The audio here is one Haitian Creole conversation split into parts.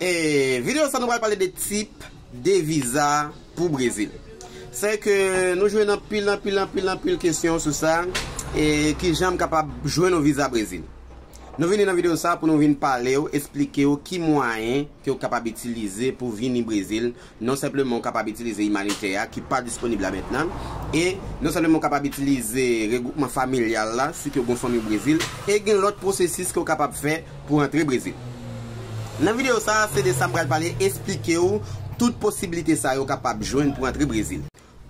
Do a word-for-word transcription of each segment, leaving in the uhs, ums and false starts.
E videyo sa nou pral pale de tip de viza pou Brezil. Se ke nou jwenn anpil, anpil, anpil, anpil kesyon sou sa, e kijan m kapab jwenn yon viza Brezil. Nou vini nan videyo sa pou nou vin pale w, esplike w ki mwayen ke w kapab itilize pou vini Brezil. Non senpleman w kapab itilize imanitè a ki pa disponib la mentnan, e non senpleman w kapab itilize regwoupman familyal la si ke w gen fanmi Brezil, e gen lòt pwosesis ke w kapab fè pou antre Brezil. Nan videyo sa, se de sa m pral pale, esplike w tout posiblite sa yo kapab jwenn pou antre Brezil.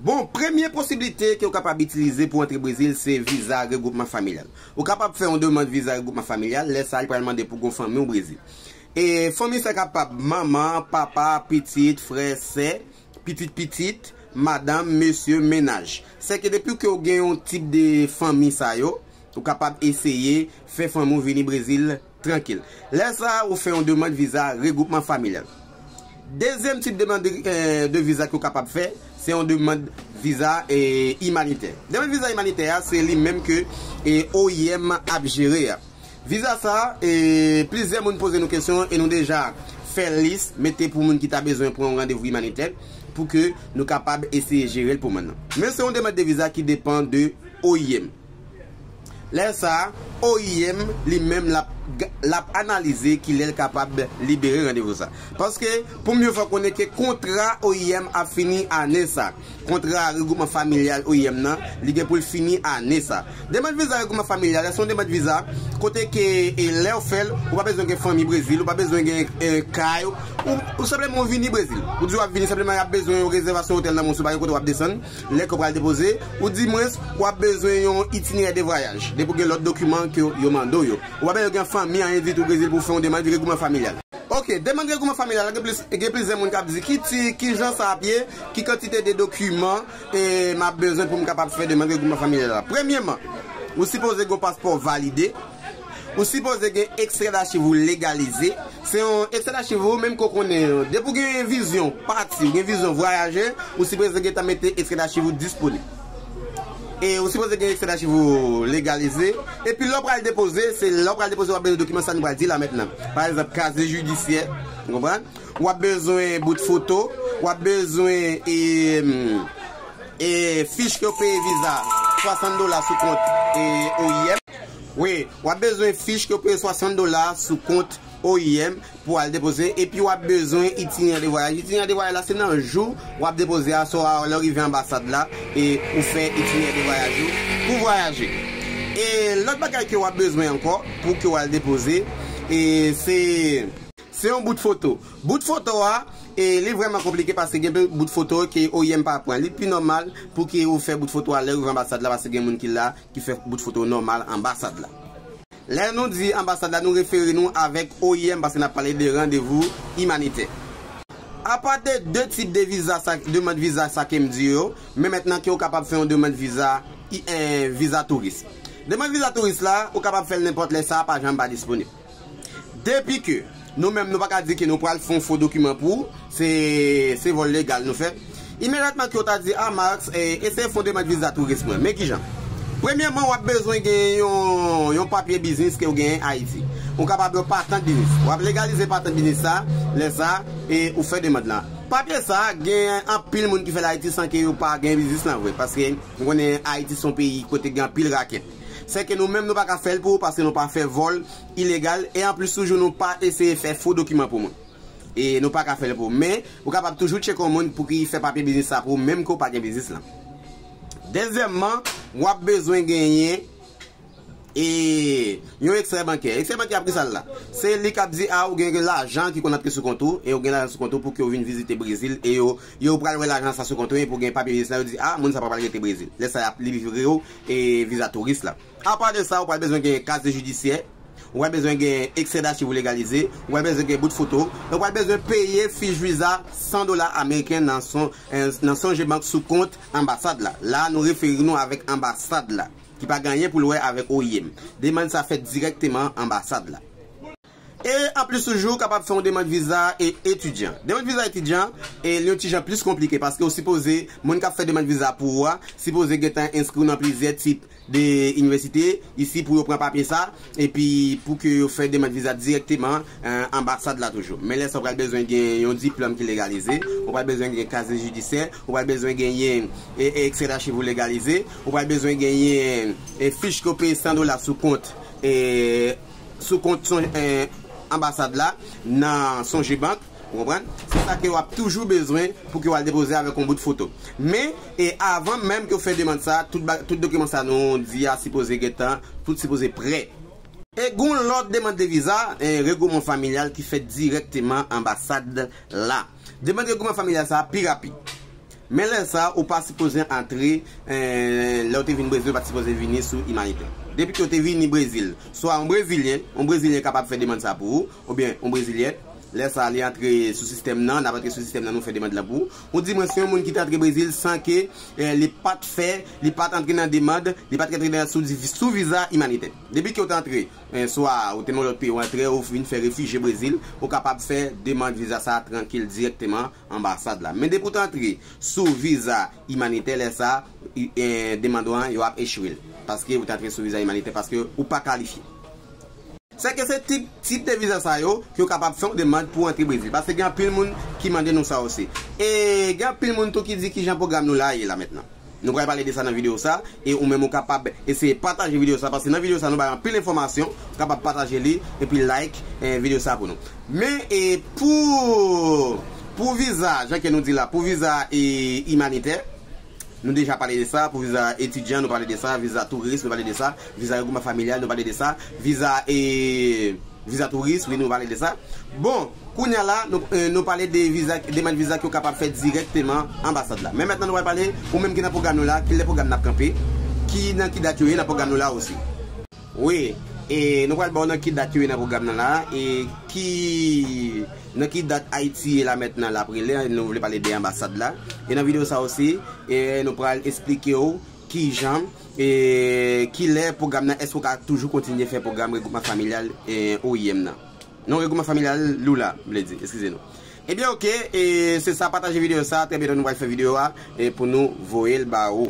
Bon, premye posiblite ke w kapab itilize pou antre Brezil se viza regwoupman familyal. Ou kapab fè yon demann viza regwoupman familyal, lè sa a li pral mande pou gon fanmi w Brezil. E fanmi sa kapab manman, papa, pitit, frè, sè, pitit pitit, madanm, mesye, mennaj. Sèke depi ke w gen yon tip de fanmi sa yo, ou kapab eseye fè fanmi w vini Brezil trankil. Lè sa a, ou fè yon demann viza regwoupman familyal. Dezyèm tip demann de, eh, de viza ke w kapab fè, se yon demann viza, eh, imanitè. Demann viza imanitè a, se li menm ke, eh, O I M ap jere a. Viza sa, eh, plizyè moun poze nou kesyon e nou deja fè lis, mete pou moun ki ta bezwen pran yon randevou imanitè pou ke nou kapab eseye jere l pou moun nan. Men se yon demann de viza ki depann de O I M. Lè sa, O I M li menm l ap, l ap analize kilè l kapab libere randevou sa. Paske, pou m yon fwa konnen ke kontra O I M ap fini ane sa. Kontra regwoupman familyal O I M nan, li gen pou l fini ane sa. Demann viza regwoupman familyal la, se yon demann viza kote ke, e, lè w fè l, ou pa bezwen gen fanmi Brezil, ou pa bezwen gen, e, kay, ou, ou senpleman w vini Brezil. Ou di w ap vini, senpleman y ap bezwen yon rezèvasyon otèl nan men w si w pa gen kote w ap desann, lè ke w pral depoze, ou di mwens, w ap bezwen yon itinerè de vwayaj. Depi w gen lòt dokiman ke yo mande w yo. Ou pa bezwen gen fanmi, anyen ditou Brezil pou w fè yon demann regwoupman familyal. Ok, demann regwoupman familyal la, gen plis, gen plizyè moun k ap di ki ti, ki jan sa ap ye, ki kantite de dokiman, e, m ap bezwen pou m kapab fè demann regwoupman familyal la. Premyèman, ou sipoze gen yon paspò valide, ou sipoze gen ekstrè dachiv ou legalize. Se yon ekstrè dachiv ou menm ke w konnen, depi w gen vizyon pati, ou gen vizyon vwayaje, ou sipoze gentan mete ekstrè dachiv ou disponib. E ou sipoze gen ekstrè dachiv ou legalize. Epi lè w pral depoze, se lè w pral depoze w ap bezwen dokiman sa nou pral di la mentnan. Pa egzanp, kaziye jidisyè, ou konprann? W ap bezwen bout foto, w ap bezwen, e, e, fich ke w peye viza, swasant dola sou kont, e, O I M. Wi, w ap bezwen fich ke w peye swasant dola sou kont O I M pou al depoze, epi w ap bezwen itinerè de vwayaj. Itinerè de vwayaj la, se nan jou w ap depoze a, swa lè w rive anbasad la, e ou fè itinerè de vwayaj ou pou vwayaje. E lòt bagay ke w ap bezwen ankò pou ke w al depoze, e se, se yon bout foto. Bout foto a, e li vrèman konplike paske gen bout foto ke O I M pa pran. Li pi nòmal pou ke ou fè bout foto a lè w rive anbasad la, paske gen moun ki la ki fè bout foto nòmal anbasad la. Lè nou di anbasad la, nou refere nou avèk O I M paske n ap pale de randevou imanitè. Apa de de tip de viza sa, demann viza sa ke m di yo, men mentnan ke w kapab fè yon demann viza, i- eh, viza touris. Demann viza touris la, ou kapab fè l nenpòt lè, sa pa janm pa disponib. Depi ke nou menm nou pa ka di ke nou pral fè yon fo dokiman pou ou, se, se vòl legal nou fè. Imedyatman ke w ta di, "A, Marx, e, eseye fè yon demann viza touris mwen." Men kijan? Premyèman, w ap bezwen gen yon, yon papye biznis ke w genyen Ayiti. Ou kapab yon patant biznis. W ap legalize patant biznis sa, lè sa, e ou fè demann lan. Papye sa, gen anpil moun ki fè l Ayiti san ke yo pa gen biznis lan vre. Paske, nou konnen Ayiti se yon peyi kote gen anpil rakèt. Se ke nou menm nou pa ka fè l pou ou paske nou pa fè vòl ilegal, e anplis toujou nou pa eseye fè fo dokiman pou moun. E nou pa ka fè l pou ou. Men, ou kapab toujou tcheke yon moun pou ki fè papye biznis sa pou ou, menm ke w pa gen biznis lan. Dezyèmman, w ap bezwen genyen, e, yon ekstrè bankè. Ekstrè bankè ap ki sa l la? Se li k ap di, a, ou gen lajan ki konn antre sou kont ou, e ou gen lajan sou kont ou pou ke w vin vizite Brezil, e yo, yo pral wè lajan sa sou kont ou, e pou gen papye biznis la, yo di, a, moun sa pa pral rete Brezil. Lè sa y ap livre w, e, viza touris la. Apa de sa, ou pral bezwen gen kaziye jidisyè, ou pral bezwen gen ekstrè dachiv ou legalize, ou pral bezwen gen bout foto, ou pral bezwen peye fich viza san dola ameriken nan son, eh, nan Songebank sou kont anbasad la. La, nou refere nou avèk anbasad la, ki pa gen anyen pou l wè avèk O I M. Demann sa fèt dirèkteman anbasad la. E anplis toujou, ou kapab fè yon demann viza e etidyan. Demann viza etidyan, e li yon ti jan plis konplike, paske ou sipoze, moun k ap fè demann viza pou ou a, sipoze gentan enskri w nan plizyè tip de inivèsite isi pou yo pran papye sa, epi pou ke yo fè demann viza dirèkteman, eh, anbasad la toujou. Men lè sa, ou pral bezwen gen yon diplòm ki legalize, ou pral bezwen gen kaziye jidisyè, ou pral bezwen genyen, e, e, ekstra cheve w legalize, ou pral bezwen genyen, e, fich ke w peye san dola sou kont, e, sou kont son, eh, anbasad la nan Songebank, ou konprann? Se sa ke w ap toujou bezwen pou ke w al depoze avèk yon bout foto. Men, e avan menm ke w fè demann sa, tout, ba- tout dokiman sa nou di a sipoze gentan, tout sipoze prè. E gon lòt demann de viza, eh, regwoupman familyal ki fèt dirèkteman anbasad la. Demann regwoupman familyal sa pi rapid. Men lè sa, ou pa sipoze antre, eh, lè w te vin Brezil, ou pa t sipoze vini sou imanitè. Depi ke w te vini Brezil, swa yon Brezilyen, yon Brezilyen kapab fè demann sa pou ou, oubyen yon Brezilyèn, lè sa, li antre sou sistèm nan, n ap antre sou sistèm nan, nou fè demann lan pou ou. Ou di mwen, se yon moun ki te antre Brezil san ke, eh, li pa t fè, li pa t antre nan demann, li pa t antre nan, sou, di- sou viza imanitè. Depi ke w te antre, eh, swa ou te nan lòt peyi, ou antre, ou vin fè refijye Brezil, ou kapab fè demann viza sa a trankil dirèkteman anbasad la. Men depi w te antre sou viza imanitè, lè sa, i- eh, demann ou an, yo ap echwe l. Paske ou te antre sou viza imanitè, paske ou pa kalifye. Sèke se tip, tip de viza sa yo ke w kapab fè yon demann pou antre Brezil. Paske gen anpil moun ki mande nou sa osi. E gen anpil moun tou ki di kijan pwogram nou la ye la mentnan. Nou pral pale de sa nan videyo sa, e ou menm ou kapab eseye pataje videyo sa, paske nan videyo sa nou bay anpil enfòmasyon, ou kapab pataje li, epi like, eh, videyo sa pou nou. Men, e pou, pou viza, jan ke nou di la, pou viza, e, imanitè, nou deja pale de sa, pou viza etidyan, nou pale de sa, viza touris, nou pale de sa, viza regwoupman familyal, nou pale de sa, viza, e, viza touris, wi, nou pale de sa. Bon, kounye a la, nou, eh, nou pale de viza, demann viza ke w kapab fè dirèkteman anbasad la. Men mentnan nou pral pale, ou menm ki nan pwogram nou la, kilè pwogram nan ap kanpe, ki nan ki dat yo ye nan pwogram nou la osi. Wi, e nou pral ba w nan ki dat yo ye nan pwogram nan la, e ki, nan ki dat Ayiti ye la mentnan la ap rele, nou vle pale de anbasad la. E nan videyo sa osi, e nou pral esplike w kijan, e kilè pwogram nan, èske w ka toujou kontinye fè pwogram regwoupman familyal, e, O I M nan. Non, regwoupman familyal Lula, m vle di, eskize nou. Ebyen, oke, e se sa, pataje videyo sa, trè byento nou pral fè videyo a, e pou nou voye l ba ou.